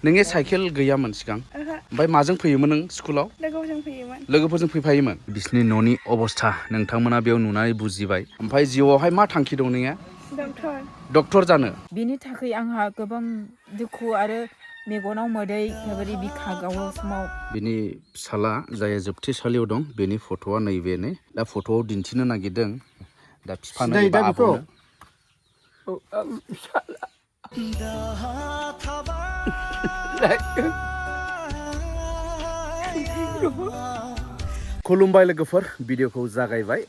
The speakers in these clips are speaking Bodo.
नोंनि साइकेल गैयामोन सिगां ओमफ्राय माजों फैयोमोन नों स्कुलाव लोगोफोरजों फैफायोमोन बिसनि न'नि अबस्था नोंथांमोना बेयाव नुनानै बुजिबाय ओमफ्राय जिउआवहाय मा थांखि दं नोंहा डक्टर जानो बिनि थाखाय आंहा गोबां दुखु आरो मेगनाव मोदै बेबायदि बिखा गावो समाव बिनि फिसाला जाय जोबथेसालियाव दं बेनि फट'आ नैबेनो दा फट'आव दिन्थिनो नागिरदों दा बिफानो एबा आबौनो खुलुमबाय लोगोफोर भिडिअखौ जागायबाय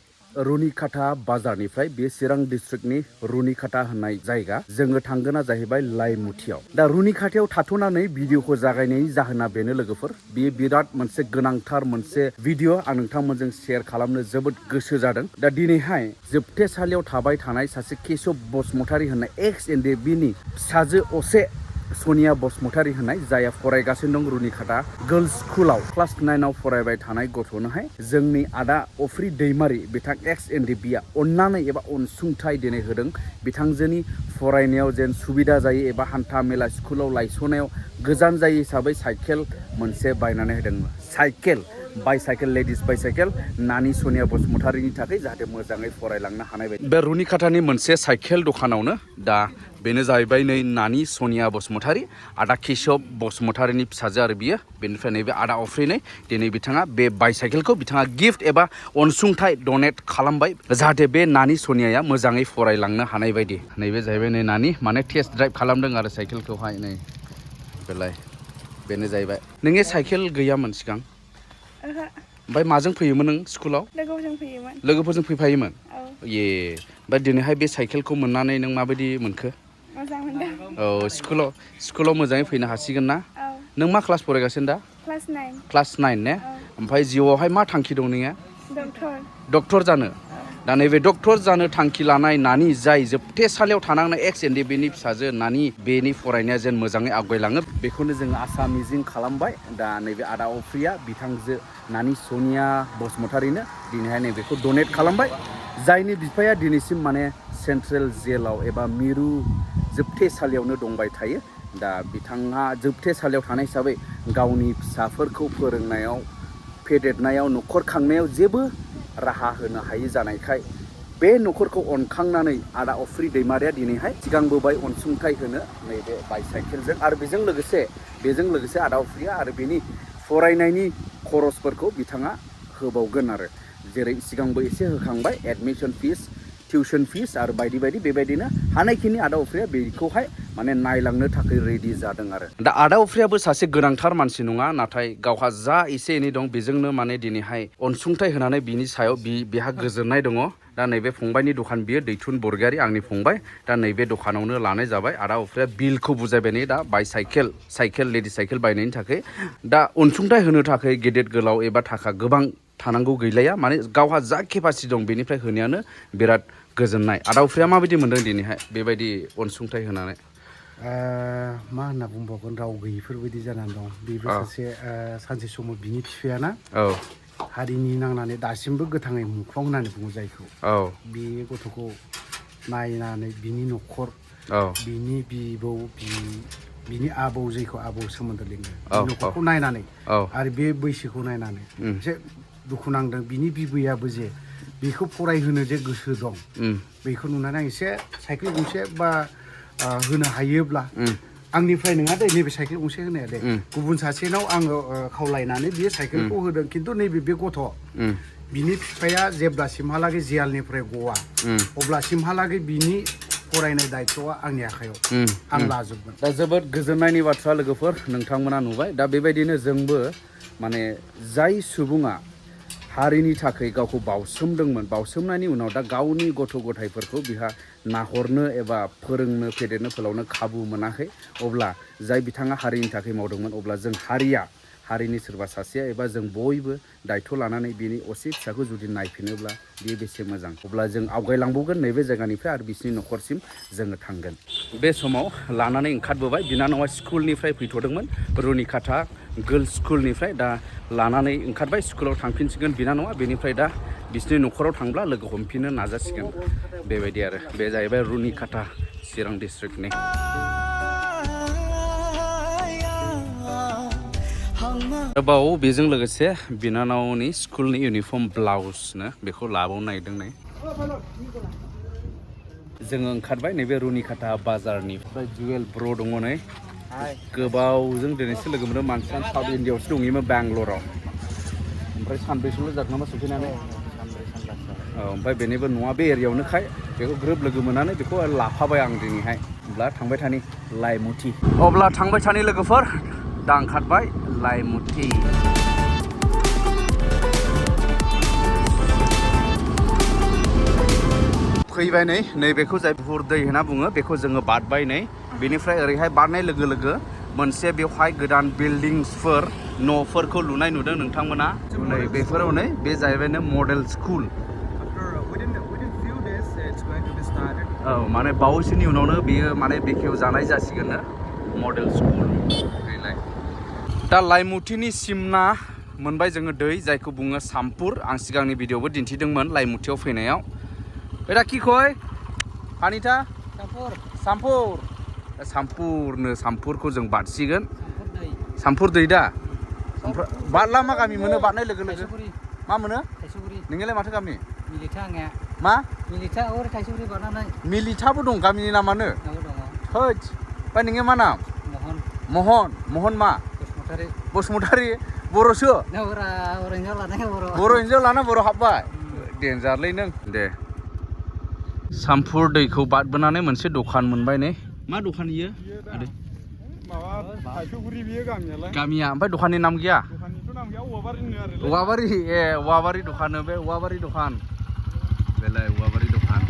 रुनिकाटा बाजारनिफ्राय बे चिरां डिस्ट्रिक्टनि रुनिकाटा होननाय जायगा जोङो थांगोना जाहैबाय लाइमुथियाव दा रुनिकाटायाव थाथ'नानै भिडिअखौ जागायनायनि जाहोना बेनो लोगोफोर बेयो बिराद मोनसे गोनांथार मोनसे भिडिअ आं नोंथांमोनजों शेयार खालामनो जोबोद गोसो जादों दा दिनैहाय जोबथेसालियाव थाबाय थानाय सासे केशब बसुमतारी होननाय Ex-NDFBनि फिसाजो असे सनिया बसुमतारी होननाय जाया फरायगासिनो दं रुनिकाटा गर्ल्स स्कुलाव क्लास 9आव फरायबाय थानाय गथ'नोहाय जोंनि आदा अफ्रि दैमारी बिथां Ex-NDFBआ अननानै एबा अनसुंथाइ दिनै होदों बिथांजोनि फरायनायाव जेन सुबिदा जायो एबा हान्था मेला स्कुलाव लायस'नायाव गोजान जायो हिसाबै साइकेल मोनसे बायनानै होदों साइकेल बाइसाइकेल लेडिस बाइसाइकेल नानि सनिया बसुमतारीनि थाखाय जाहाथे मोजाङै फरायलांनो हानाय बायदि बे रुनिकाटानि मोनसे साइकेल दखानावनो दा बेनो जाहैबाय नै नानि सनिया बसुमतारी आदा केशब बसुमतारीनि फिसाजो आरो बियो बेनिफ्राय नैबे आदा अफ्रिनै दिनै बिथाङा बे बाइसाइकेलखौ बिथाङा गिफ्ट एबा अनसुंथाइ डनेट खालामबाय जाहाथे बे नानि सनियाया मोजाङै फरायलांनो हानाय बायदि नैबे जाहैबाय नै नानि माने टेस्ट ड्राइभ खालामदों आरो साइकेलखौहाय नै बेलाय बेनो जाहैबाय नोंनि साइकेल गैयामोन सिगां ओमफ्राय माजों फैयोमोन नों स्कुलाव लोगोफोरजों फैफायोमोन ये ओमफ्राय दिनैहाय बे साइकेलखौ मोननानै नों माबायदि मोनखो औ स्कुलाव मोजाङै फैनो हासिगोन ना नों मा क्लास फरायगासिनो दा क्लास 9 ने ओमफ्राय जिउआवहाय मा थांखि दं नोंहा डक्टर जानो दा नैबे डक्टर जानो थांखि लानाय नानि जाय जोबथेसालियाव थानांनाय Ex-NDFBनि फिसाजो नानि बेनि फरायनाया जेन मोजाङै आवगायलाङो बेखौनो जोङो आसा मिजिं खालामबाय दा नैबे आदा अफ्रिया बिथांजो नानि सनिया बसुमतारीनो दिनैहाय नैबेखौ डनेट खालामबाय जायनि बिफाया दिनैसिम माने सेन्ट्रेल जेलाव एबा मिरु जोबथेसालियावनो दंबाय थायो दा बिथाङा जोबथेसालियाव थानाय हिसाबै गावनि फिसाफोरखौ फोरोंनायाव फेदेरनायाव न'खर खांनायाव जेबो राहा होनो हायि जानायखाय बे न'खरखौ अनखांनानै आदा अफ्रि दैमारिया दिनैहाय सिगांबोबाय अनसुंथाइ होनो नैबे बाइसाइकेलजों आरो बेजों लोगोसे आदा अफ्रिया आरो बेनि फरायनायनि खरसफोरखौ बिथाङा होबावगोन आरो जेरै सिगांबो एसे होखांबाय एडमिशन फिस टिउसन फिस आरो बायदि बायदि बेबायदिनो हानायखिनि आदा अफ्रिया बेखौहाय माने नायलांनो थाखाय रेडि जादों आरो दा आदा अफ्रियाबो सासे गोनांथार मानसि नङा नाथाय गावहा जा एसे एनै दं बेजोंनो माने दिनैहाय अनसुंथाइ होनानै बिनि सायाव बेहा गोजोननाय दङ दा नैबे फंबायनि दखान बियो दैथुन बरगयारी आंनि फंबाय दा नैबे दखानावनो लानाय जाबाय आदा अफ्रिया बिलखौ बुजायबाय नै दा साइकेल लेडिस साइकेल बायनायनि थाखाय दा अनसुंथाइ होनो थाखाय गेदेर गोलाव एबा थाखा गोबां थानांगौ गैलाया माने गावहा जा केपासिटि दं बेनिफ्राय होनायानो बिराद गोजोननाय आदा अफ्रिया माबायदि मोनदों दिनैहाय बेबायदि अनसुंथाइ होनानै मा होनना बुंबावगोन राव गैयिफोरबायदि जानानै दं बेबो सासे सानसे समाव बिनि बिफायाना हारिनि नांनानै दासिमबो गोथाङै मुंख्लं होननानै बुङो जायखौ बे गथ'खौ नायनानै बिनि न'खर बिनि बिबौ बिनि आबौ जेखौ आबौ सोमोन्दो लिङो बे न'खरखौ नायनानै आरो बे बैसोखौ नायनानै एसे दुखु नांदों बिनि बिबैयाबो जे बेखौ फरायहोनो जे गोसो दं बेखौ नुनानै आं एसे साइकेल गंसे बा होनो हायोब्ला आंनिफ्राय नङा दे नैबे साइकेल गंसे होनाया दे गुबुन सासेनाव आङो खावलायनानै बियो साइकेलखौ होदों खिन्थु नैबे बे गथ' बिनि बिफाया जेब्लासिमहालागै जेलनिफ्राय गवा अब्लासिमहालागै बिनि फरायनाय दायथ'आ आंनि आखायाव आं लाजोबगोन दा जोबोद गोजोननायनि बाथ्रा लोगोफोर नोंथांमोना नुबाय दा बेबायदिनो जोंबो माने जाय सुबुङा हारिनि थाखाय गावखौ बावसोमदोंमोन बावसोमनायनि उनाव दा गावनि गथ' गथायफोरखौ बिहा नाहरनो एबा फोरोंनो फेदेरनो फोलावनो खाबु मोनाखै अब्ला जाय बिथाङा हारिनि थाखाय मावदोंमोन अब्ला जों हारिनि सोरबा सासेया एबा जों बयबो दायथ' लानानै बिनि असे फिसाखौ जुदि नायफिनोब्ला बियो बेसे मोजां अब्ला जों आवगायलांबावगोन नैबे जायगानिफ्राय आरो बिसिनि न'खरसिम जोङो थांगोन बे समाव लानानै ओंखारबोबाय बिनानावा स्कुलनिफ्राय फैथ'दोंमोन रुनिकाटा गर्ल्स स्कुलनिफ्राय दा लानानै ओंखारबाय स्कुलाव थांफिनसिगोन बिनानावा बेनिफ्राय दा बिसिनि न'खराव थांब्ला लोगो हमफिननो नाजासिगोन बेबायदि आरो बे जाहैबाय रुनिकाटा चिरां डिस्ट्रिक्टनि बाव बेजों लोगोसे बिनानावनि स्कुलनि इउनिफर्म ब्लाउसनो बेखौ लाबावनो नागिरदों नै जोङो ओंखारबाय नैबे रुनिकाटा बाजारनिफ्राय जुवेल ब्र दङ नै गोबावजों दिनैसो लोगो मोनदों मानसिया साउथ इण्डियायावसो दंहैयोमोन बेंगलराव ओमफ्राय सानब्रैसोल' जागोन नामा सफैनानै औ ओमफ्राय बेनिबो न'आ बे एरियायावनोखाय बेखौ ग्रोब लोगो मोननानै बेखौ लाफाबाय आं दिनैहाय अब्ला थांबाय थानि लाइमुथि अब्ला थांबाय थानि लोगोफोर दा ओंखारबाय लाइमुथि फैबाय नै नैबेखौ जाय बुहुर दै होनना बुङो बेखौ जोङो बारबाय नै बेनिफ्राय ओरैहाय बारनाय लोगो लोगो मोनसे बेवहाय गोदान बिल्डिंसफोर न'फोरखौ लुनाय नुदों नोंथांमोना नै बेफोराव नै बे जाहैबाय मडेल स्कुल औ माने बावैसोनि उनावनो बेयो माने बेखेव जानाय जासिगोन मडेल स्कुल दा लाइमुथिनि सिमना मोनबाय जोङो दै जायखौ बुङो सामपुर आं सिगांनि भिडिअ'बो दिन्थिदोंमोन लाइमुथियाव फैनायाव बेटा कि खय पानिथा सामपुरखौ जों बारसिगोन सामपुर दै दा ओमफ्राय बारला मा गामि मोनो बारनाय लोगो लोगो मा मोनो नोंलाय माथो गामि मा मिलिटाबो दं गामिनि नामानो होद ओमफ्राय नोंनिया मा नाम महन मा बसुमतारी बर'सो बर' हिन्जाव लाना बर' हाबबाय देन्जारलै नों दे सामपुर दैखौ बारबोनानै मोनसे दखान मोनबाय नै मा दखान इयो गामिया ओमफ्राय दखाननि नाम गैया औवाबारि ए औवाबारि दखान बे औवाबारि दखान बेलाय औवाबारि दखान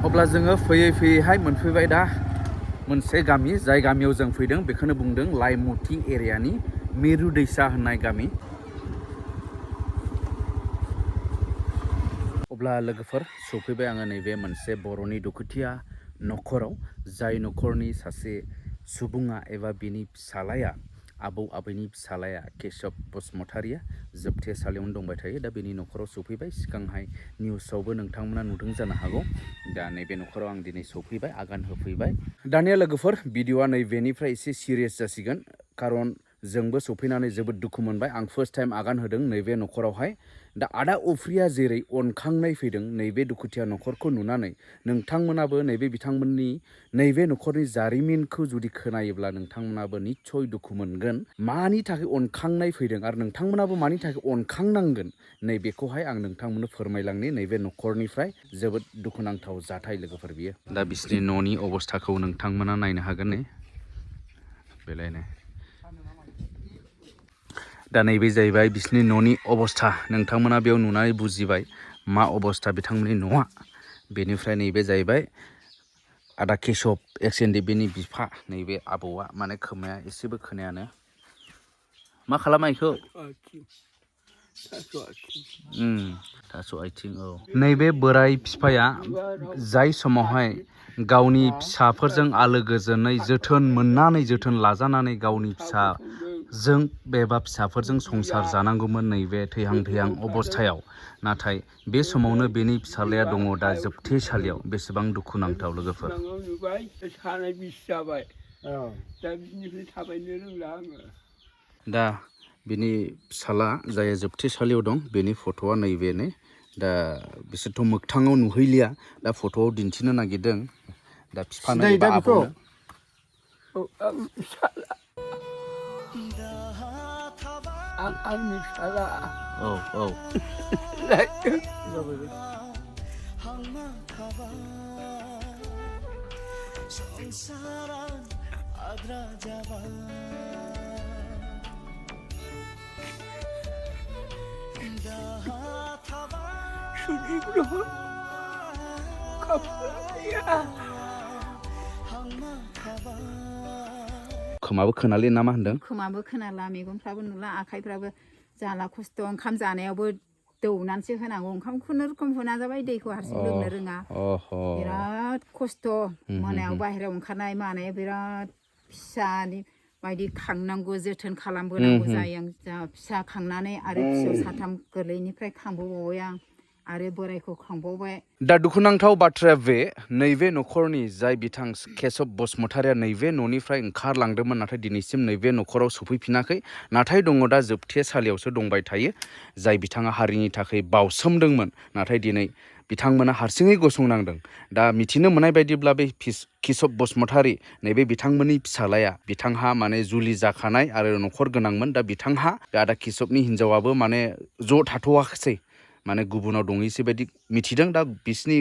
अब्ला जोङो फैयै फैयैहाय मोनफैबाय दा मोनसे गामि जाय गामियाव जों फैदों बेखौनो बुंदों लाइमुथि एरियानि मिरु दैसा होननाय गामि अब्ला लोगोफोर सफैबाय आङो नैबे मोनसे बर'नि दुखुथिया न'खराव जाय न'खरनि सासे सुबुङा एबा बिनि फिसालाया आबौ आबैनि फिसालाया केशब बसुमतारिया जोबथेसालियावनो दंबाय थायो दा बेनि न'खराव सफैबाय सिगांहाय निउसावबो नोंथांमोना नुदों जानो हागौ दा नैबे न'खराव आं दिनै सफैबाय आगान होफैबाय दानिया लोगोफोर भिडिअ'आ नैबेनिफ्राय एसे सिरियास जासिगोन खारन जोंबो सफैनानै जोबोद दुखु मोनबाय आं फार्स्ट टाइम आगान होदों नैबे न'खरावहाय दा आदा अफ्रिया जेरै अनखांनाय फैदों नैबे दुखुथिया न'खरखौ नुनानै नोंथांमोनाबो नैबे बिथांमोननि नैबे न'खरनि जारिमिनखौ जुदि खोनायोब्ला नोंथांमोनाबो निस्सय दुखु मोनगोन मानि थाखाय अनखांनाय फैदों आरो नोंथांमोनाबो मानि थाखाय अनखांनांगोन नैबेखौहाय आं नोंथांमोननो फोरमायलांनि नैबे न'खरनिफ्राय जोबोद दुखुनांथाव जाथाय लोगोफोर बियो दा बिसोरनि न'नि अबस्थाखौ नोंथांमोना नायनो हागोन नै बेलायनो दा नैबे जाहैबाय बिसोरनि न'नि अबस्था नोंथांमोना बेयाव नुनानै बुजिबाय मा अबस्था बिथांमोननि न'आ बेनिफ्राय नैबे जाहैबाय आदा केशब एक्स-NDFBनि बिफा नैबे आबौआ माने खोमाया एसेबो खोनायानो मा खालामा इखौ थास' आथिं औ नैबे बोराय बिफाया जाय समावहाय गावनि फिसाफोरजों आलो गोजोनै जोथोन मोननानै जोथोन लाजानानै गावनि फिसाजों बेबा फिसाफोरजों संसार जानांगौमोन नैबे थैहां थैहां अबस्थायाव नाथाय बे समावनो बेनि फिसालाया दङ दा जोबथेसालियाव बेसेबां दुखुनांथाव लोगोफोर दा बिनि फिसाला जाय जोबथेसालियाव दं बेनि फट'आ नैबेनो दा बिसोरथ' मोगथाङाव नुहैलिया दा फट'आव दिन्थिनो नागिरदों दा बिफानो एबा आबौनो आंनि फिसाला औ औ खोमाबो खोनालै ना मा होनदों खोमाबो खोनाला मेगनफ्राबो नुला आखाइफ्राबो जाला खस्थ' ओंखाम जानायावबो दौनानैसो होनांगौ ओंखाम खुनुरुखुम होना जाबाय दैखौ हारसिं लोंनो रोङा बिराद खस्थ' मोनायाव बाहेरायाव ओंखारनाय मानाया बिराद फिसानि बायदि खांनांगौ जोथोन खालामबोनांगौ जायो आं फिसा खांनानै आरो फिसौ साथाम गोरलैनिफ्राय खांबोबावबाय आं आरो बोरायखौ खांबावबाय दा दुखुनांथाव बाथ्राया बे नैबे न'खरनि जाय बिथां केशब बसुमतारिया नैबे न'निफ्राय ओंखारलांदोंमोन नाथाय दिनैसिम नैबे न'खराव सफैफिनाखै नाथाय दङ दा जोबथेसालियावसो दंबाय थायो जाय बिथाङा हारिनि थाखाय बावसोमदोंमोन नाथाय दिनै बिथांमोना हारसिङै गसंनांदों दा मिथिनो मोननाय बायदिब्ला बे केशब बसुमतारि नैबे बिथांमोननि फिसालाया बिथांहा माने जुलि जाखानाय आरो न'खर गोनांमोन दा बिथांहा बे आदा केशबनि हिनजावाबो माने ज' थाथ'वाखिसै माने गुबुनाव दङैसो बायदि मिथिदों दा बिसिनि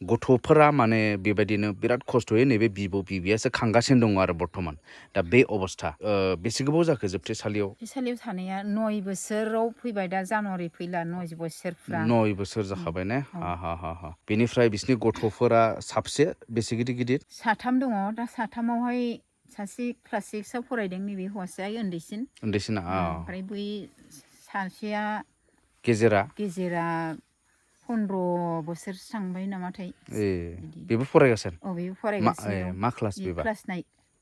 गथ'फोरा माने बेबायदिनो बिराद खस्थ'यै नैबे बिबियासो खांगासिनो दङ आरो बर्थमान दा बे अबस्था बेसे गोबाव जाखो जोबथेसालियाव थानाया 9 बोसोराव फैबाय दा जानुवारि फैला 9 बोसोरफ्रा 9 बोसोर जाखाबाय ने हा बेनिफ्राय बिसिनि गथ'फोरा साबसे बेसे गिदिर 3 दङ दा 3आवहाय सासे क्लास 6आव फरायदों नैबे हौवासाया उन्दैसिना ओमफ्राय बै सासेया गेजेरा 15 बोसोरसो थांबाय नामाथाय बेबो फरायगासिनो बेबो फरायगासिनो मा क्लास बेबा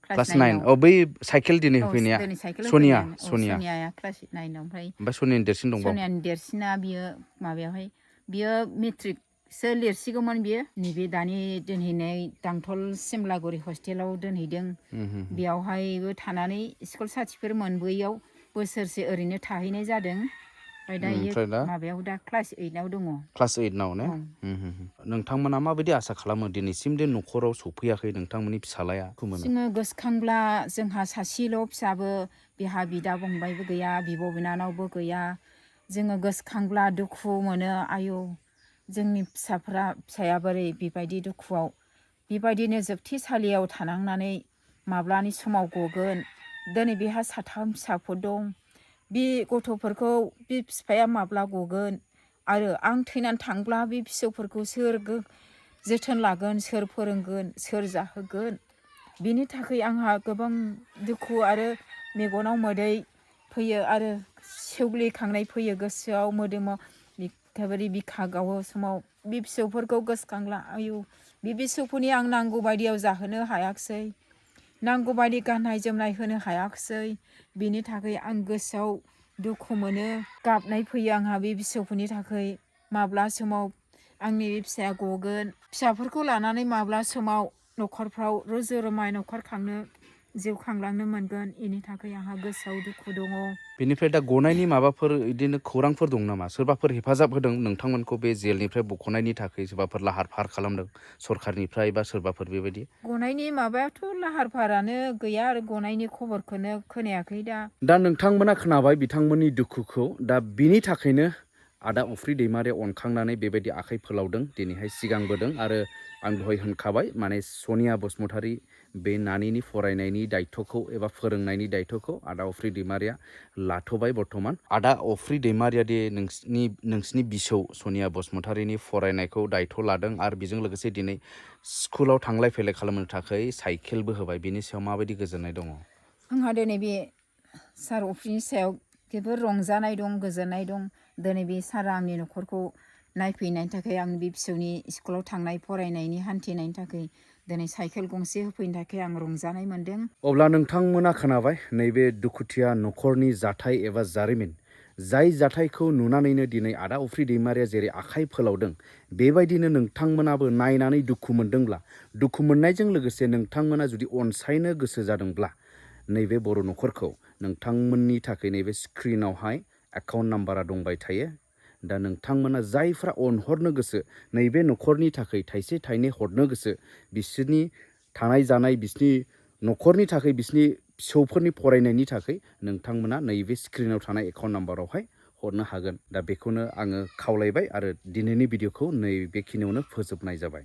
क्लास 9 बै साइकेल दिनै होफैनाया दिनै साइकेल सनिया क्लास 9 ओमफ्राय सनियानि देरसिन दंबावो सनियानि देरसिना बियो माबायावहाय बियो मेट्रिकसो लिरसिगौमोन बियो नैबे दानि दोनहैनाय दांथल सिमलागुरि हस्टेलाव दोनहैदों बेयावहायबो थानानै स्कुल सार्टिफिकेट मोनबोयैयाव बोसोरसे ओरैनो थाहैनाय जादों ओमफ्राय दा माबायाव दा क्लास 8आव दङ क्लास 8आव ने नोंथांमोना माबायदि आसा खालामो दिनैसिम दे न'खराव सफैयाखै नोंथांमोननि फिसालाया जोङो गोसोखांब्ला जोंहा सासेल' फिसाबो बिहा बिदा फंबायबो गैया बिब' बिनानावबो गैया जोङो गोसोखांब्ला दुखु मोनो आयौ जोंनि फिसाया बोरै बेबायदि दुखुआव बेबायदिनो जोबथेसालियाव थानांनानै माब्लानि समाव गगोन दिनै बेहा 3 फिसाफोर दं बे गथ'फोरखौ बे बिफाया माब्ला गगोन आरो आं थैनानै थांब्ला बे फिसौफोरखौ सोर जोथोन लागोन सोर फोरोंगोन सोर जाहोगोन बिनि थाखाय आंहा गोबां दुखु आरो मेगनाव मोदै फैयो आरो सेवग्लिखांनाय फैयो गोसोआव मोदोमाव एखेबारे बिखा गावो समाव बे फिसौफोरखौ गोसोखांला आयु बे फिसौफोरनि आं नांगौ बायदियाव जाहोनो हायाखिसै नांगौ बायदि गाननाय जोमनाय होनो हायाखिसै बिनि थाखाय आं गोसोआव दुखु मोनो गाबनाय फैयो आंहा बे फिसौफोरनि थाखाय माब्ला समाव आंनि बे फिसाया गगोन फिसाफोरखौ लानानै माब्ला समाव न'खरफ्राव रुजु रुमाय न'खर खांनो जिउ खांलांनो मोनगोन बेनि थाखाय आंहा गोसोआव दुखु दङ बेनिफ्राय दा गनायनि माबाफोर बिदिनो खौरांफोर दं नामा सोरबाफोर हेफाजाब होदों नोंथांमोनखौ बे जेलनिफ्राय बख'नायनि थाखाय सोरबाफोर लाहार फाहार खालामदों सरखारनिफ्राय बा सोरबाफोर बेबायदि गनायनि माबायाथ' लाहार फाहारानो गैया आरो गनायनि खबरखौनो खोनायाखै दा नोंथांमोना खोनाबाय बिथांमोननि दुखुखौ दा बिनि थाखायनो आदा अफ्रि दैमारिया अनखांनानै बेबायदि आखाइ फोलावदों दिनैहाय सिगांबोदों आरो आं दहाय होनखाबाय माने सनिया बसुमतारि बे नानिनि फरायनायनि दायथ'खौ एबा फोरोंनायनि दायथ'खौ आदा अफ्रि दैमारिया लाथ'बाय बर्थमान आदा अफ्रि दैमारिया दे नोंसिनि बिसौ सनिया बसुमतारिनि फरायनायखौ दायथ' लादों आरो बेजों लोगोसे दिनै स्कुलाव थांलाय फैलाय खालामनो थाखाय साइकेलबो होबाय बिनि सायाव माबायदि गोजोननाय दङ आंहा दिनै बे सार अफ्रिनि सायाव जोबोर रंजानाय दं गोजोननाय दं दिनै बे सारा आंनि न'खरखौ नायफैनायनि थाखाय आं बे फिसौनि स्कुलाव थांनाय फरायनायनि हान्थिनायनि थाखाय दिनै साइकेल गंसे होफैनो थाखाय आं रंजानाय मोन्दों अब्ला नोंथांमोना खोनाबाय नैबे दुखुथिया न'खरनि जाथाय एबा जारिमिन जाय जाथायखौ नुनानैनो दिनै आदा अफ्रि दैमारिया जेरै आखाइ फोलावदों बेबायदिनो नोंथांमोनाबो नायनानै दुखु मोनदोंब्ला दुखु मोननायजों लोगोसे नोंथांमोना जुदि अनसायनो गोसो जादोंब्ला नैबे बर' न'खरखौ नोंथांमोननि थाखाय नैबे स्क्रिनावहाय एकाउन्ट नाम्बारा दंबाय थायो दा नोंथांमोना जायफ्रा अनहरनो गोसो नैबे न'खरनि थाखाय थाइसे थाइनै हरनो गोसो बिसोरनि थानाय जानाय बिसोरनि न'खरनि थाखाय बिसोरनि फिसौफोरनि फरायनायनि थाखाय नोंथांमोना नैबे स्क्रिनाव थानाय एकाउन्ट नाम्बारावहाय हरनो हागोन दा बेखौनो आङो खावलायबाय आरो दिनैनि भिडिअखौ नैबेखिनियावनो फोजोबनाय जाबाय।